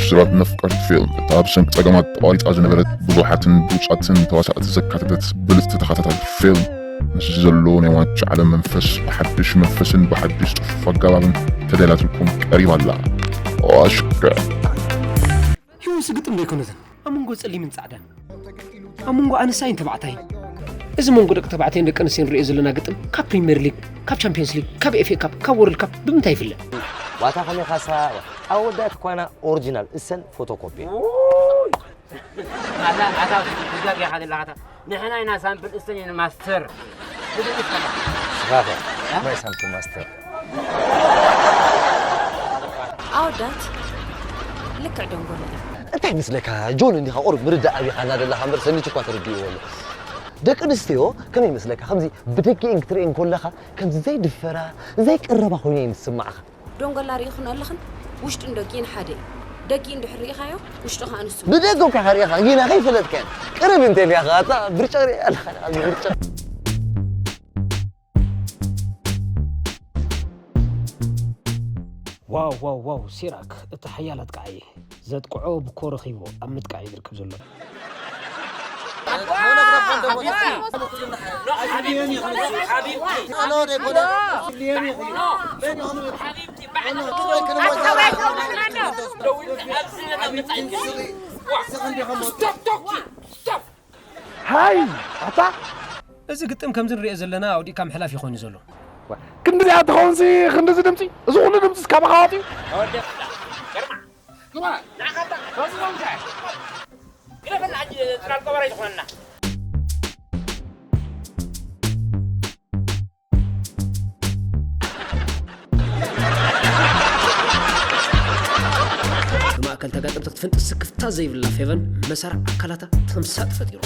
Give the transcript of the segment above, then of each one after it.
ሰባት ነፍቀርቲ ፊልም፣ እታ ብሰንኪ ጸገማት ተቋሪጻ ዝነበረት ብዙሓትን ብሉጻትን ተዋሳእቲ ዘካተተት ብልጽቲ ተኸታታሊ ፊልም፣ ምስዚ ዘሎ ናይ ዋንጫ ዓለም መንፈስ ብሓድሽ መንፈስን ብሓድሽ ጽፉፍ ኣገባብን ተዳልያትልኩም ቀሪባ ኣላ። ዋሽከ። ህይወት ስግጥም ዶ ኣይኮነትን? ኣብ መንጎ ጸሊምን ጻዕዳን፣ ኣብ መንጎ ኣንስታይን ተባዕታይን። እዚ መንጎ ደቂ ተባዕታይን ደቂ ኣንስትዮን ንሪኦ ዘለና ግጥም ካብ ፕሪምየር ሊግ፣ ካብ ቻምፒየንስ ሊግ፣ ካብ ኤፍ ኤ ካፕ፣ ካብ ወርልድ ካፕ ብምንታይ ይፍለ? ዋታ ከመይ ካሳ ኣወዳት ኳና ኦሪጂናል እሰን ፎቶኮፒ። ኣታ ኣታ ትጋግ ያኻ ዘለኻ ኣታ ንሕና ኢና ሳምፕል እስተን ኢና ማስተር። ስኻኸ ማይ ሳምፕል ማስተር። ኣወዳት ልክዕ ደንጎሎ እዮም። እንታይ ይመስለካ ጆን እንዲኻ ቁሩብ ምርዳእ ኣቢኻ እናደለኻ እምበር ሰኒች እኳ ተረዲእዎ ኣሎ። ደቂ ኣንስትዮ ከመይ ይመስለካ ከምዚ ብደጊኤን ክትርእየን ከለኻ ከምዚ ዘይድፈራ ዘይቅረባ ኮይነ እዩ ዝስማዓኻ። ዶንጎላ ርኢኽን ኣለኽን? ውሽጥን ደጊእን ሓደ እዩ። ደጊ እንድሕር ርኢኻዮ ውሽጡ ኸኣ ንሱ። ብደገ እኳ ኸርእኻ ጊና ከይፈለጥካዮ ቅርብ እንተልካ ኸኣ እታ ብርጨቕ ርኢያ ኣለኻ ንዓል ብርጨቕ። ዋው ዋው ዋው ሲራክ እቲ ሓያል ኣጥቃዒ ዘጥቅዖ ብኮ ረኺቡ ኣብ ምጥቃዕ እዩ ዝርከብ ዘሎ። ሃይ ኣታ እዚ ግጥም ከምዚ ንሪኦ ዘለና ኣውዲእካ ምሕላፍ ይኾን እዩ ዘሎ። ክንድዚኣ ትኸውንሲ ክንድዚ ድምፂ እዚ ኩሉ ድምፂ እስካብ ካዋፂ ብማእከል ተጋጥምቲ ክትፍንጥስ ስክፍታ ዘይብላ ፌቨን መሳርዕ ኣካላታ ተምሳጥ ፈጢሩ።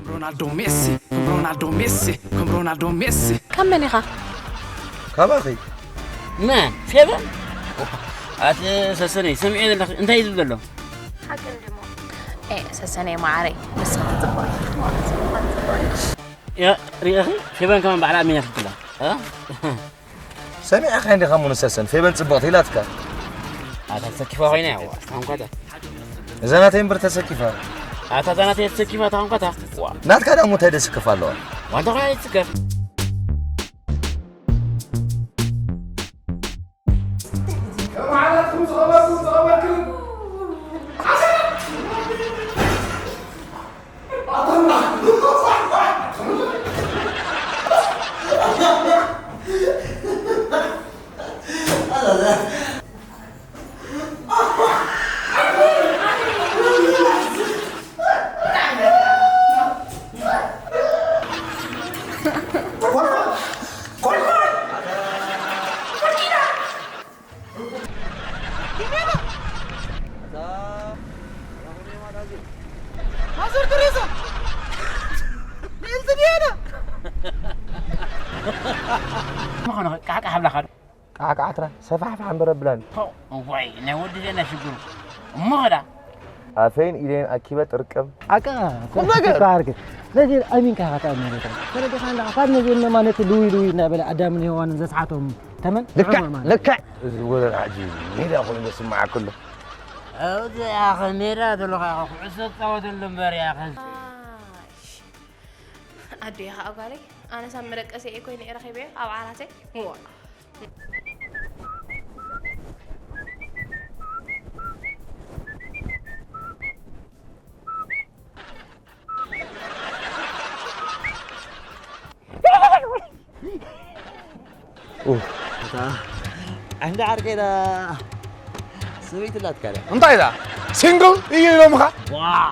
ሮናልዶ ሜሲ ሮናልዶ ሜሲ ሮናልዶ ሜሲ ካብ መን ኢኻ? ካባኺ መን ፌቨን ኣቲ ሰሰነይ ሰሚዐ ዘለኺ እንታይ እዩ ዝብል ዘሎ? ሓቂ እንድሞ ኤ ሰሰነይ ማዓረይ ንስኻ ጽቡቕ ሪእኺ ፌቨን ከማን ባዕላ ኣሚና ክትብላ ሰሚዕኻ እንዲኻ ሙኑ ሰሰን ፌበን ጽብቕቲ ኢላትካ ኣታ ተሰኪፋ ኮይና ያዋ ታንኳታ እዛ ናተይ እምበር ተሰኪፋ ኣታ እዛ ናተይ ተሰኪፋ ታንኳታ ዋ ናትካ ደኣ ሙታይ ደስክፍ ኣለዋ ዋንታ ኮይና ይትስከፍ ቃዕቃዕ ብላኻ ዶ ቃዕቃዕትራ ሰፋሕፋሕ እምበር ኣብላኒ እዋይ ናይ ወዲ ዘና ሽግሩ እሞ ኸዳ ኣፈይን ኢደይን ኣኪበ ጥርቅም ዓቃ ቁም ነገር። ተካርክ ነዚ ኣሚንካ ኢኻ ተኣምነታ ተረዲኻ እንዳ ካብ ነዚ እነማ ነቲ ልዊ ልዊ እናበለ ኣዳምን ሄዋንን ዘስሓቶም ተመን ልክዕ ንዕኦም ኣማን። ልክዕ እዚ ወረን ዓጂ ሜዳ ኮይኑ ዘስማዓ ኩሉ ኣብዚ ኣኸ ሜዳ ዘለኻ ኢኻ ኩዕሶ ትፃወተሉ እምበር ኢኻ ኣዶ ኢኻ ኣጓለይ ኣነስ ኣብ መደቀሲ እየ ኮይነ እየ ረኺበዮ ኣብ ዓራተይ ዋ ዓንዲ ዓርከይ ዳ ሰበይቲ ኣላትካ ዳ እንታይ ዳ ሲንግል እዩ ኢሎምኻ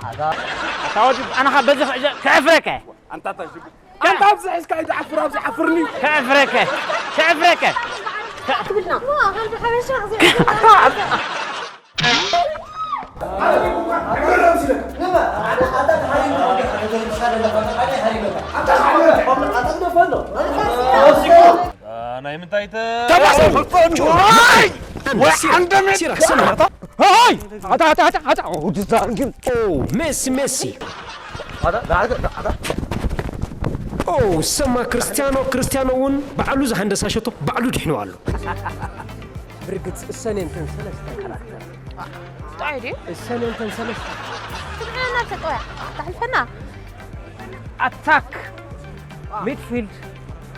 ኣታ ወዲ ኣነ ኻ በዚ ክዕዘ ክዕፍረከ ኣንታ እንታይ ሽጉጥ ኣንታ ኣብዚ ሒዝካ ኢዱ ዓፍር ኣብዚ ዓፍርኒ ከዕፍረከ ከዕፍረከ ናይ ምንታይ ሜሲ ሜሲ ሰማ ክርስቲያኖ ክርስቲያኖ እውን ባዕሉ ዝሃንደሳ ሸቶ ባዕሉ ድሕንዋ ኣሎ። ብርግጽ እሰን እየን እተን ሰለስተ ካራክተር። ኣይ ድዩ? እሰን እንተን ሰለስተ ትግርኛ እናተጠወያ ተሕልፈና። ኣታክ ሚድፊልድ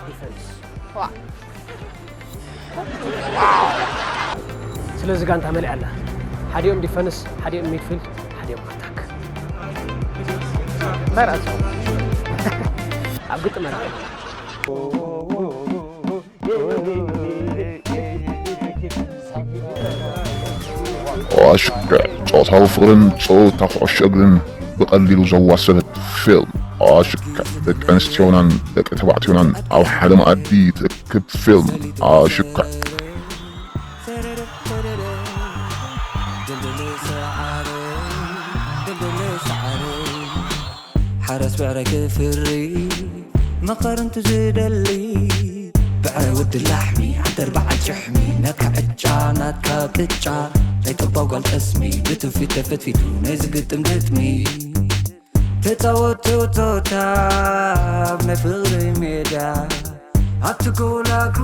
ዲፈንስ። ዋ ስለዚ ጋንታ መሊኣ ኣላ። ሓዲኦም ዲፈንስ፣ ሓዲኦም ሚድፊልድ፣ ሓዲኦም ኣታክ። እንታይ ርኣስ ኣብ ግጥም ኣላ። ኣሽከ ጾታዊ ፍቕርን ጸወታ ኩዕሾ እግርን ብቐሊሉ ዘዋሰበት ፊልም ኣሽከ። ደቂ ኣንስትዮናን ደቂ ተባዕትዮናን ኣብ ሓደ መኣዲ ትእክብ ፊልም ኣሽከ። ሓረስ ብዕረ ክፍሪ መኸርንቱ ዝደሊ ብዕረ ወዲ ላሕሚ ዓደር በዓል ጭሕሚ ናትካ ዕጫ ናትካ ቅጫ ናይ ጠባው ጓል ጠስሚ ብትውፊት ተፈትፊቱ ናይ ዝግጥም ግጥሚ ተጻወት ተወቶታ ኣብ ናይ ፍቕሪ ሜዳ ኣብቲ ጎላጉ